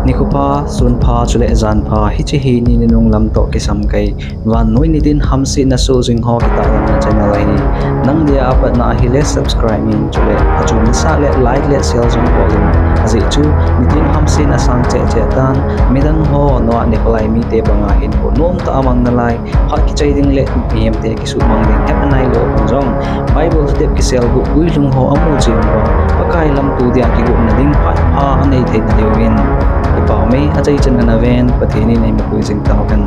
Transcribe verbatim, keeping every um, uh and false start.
Nikho pha, sun pha, chule jan pha, hiche hi ni ninung lam toh kisam kei, vannoi nitin hamsetna soh jing ho kitahlanna channel ahi. Nang dia apatna ahile subscribe in, chule achom nasah le like le share jong bol in. Ajeh chu nitin hamsetna sang cheh cheh tan, midang ho nua nikho lai mite banga hinkho nomtah a mang nalai, phat kichai ding le mihemte kisuhmang ding het anailou jong, Bible step kiselguh guilhung ho amu cheh uva, Pakai lamto dia kigotna ding phat pha anei theina diuvin, kipah ume, achaichan ana ven, Pathen in eimapui jing tauhen.